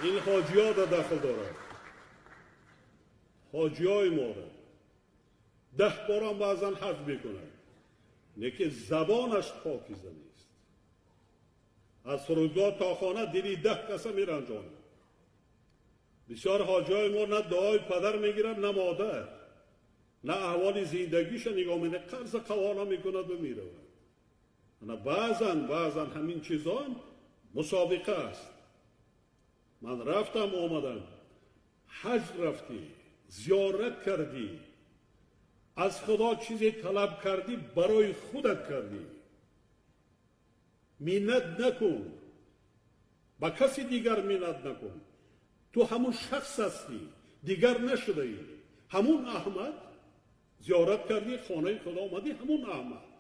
Ин ҳоҷиё да дахл дорад, ҳоҷиёи моро 10 борам баъзан ҳаҷ мекунад, лекин забонаш покиза нест. Аз фурудгоҳ то хона дили 10 каса меранҷонад. Бисёр ҳоҷиёи мо на дуои падар мегирад, на модар, на аҳволи зиндагиша нигоҳ мекунад, қарза қавона мекунад ва меравад. Ана баъзан ҳамин чизон мусобиқа аст. Ман рафтам, омадам, ҳаҷ рафтӣ, зиёрат кардӣ, аз Худо чизе талаб кардӣ, барои худат кардӣ. Миннат накун, ба каси дигар миннат накун. Ту ҳамун шахс ҳастӣ, дигар нашудаӣ. Ҳамун Аҳмад зиёрат кардӣ, хонаи Худо омадӣ, ҳамун Аҳмад.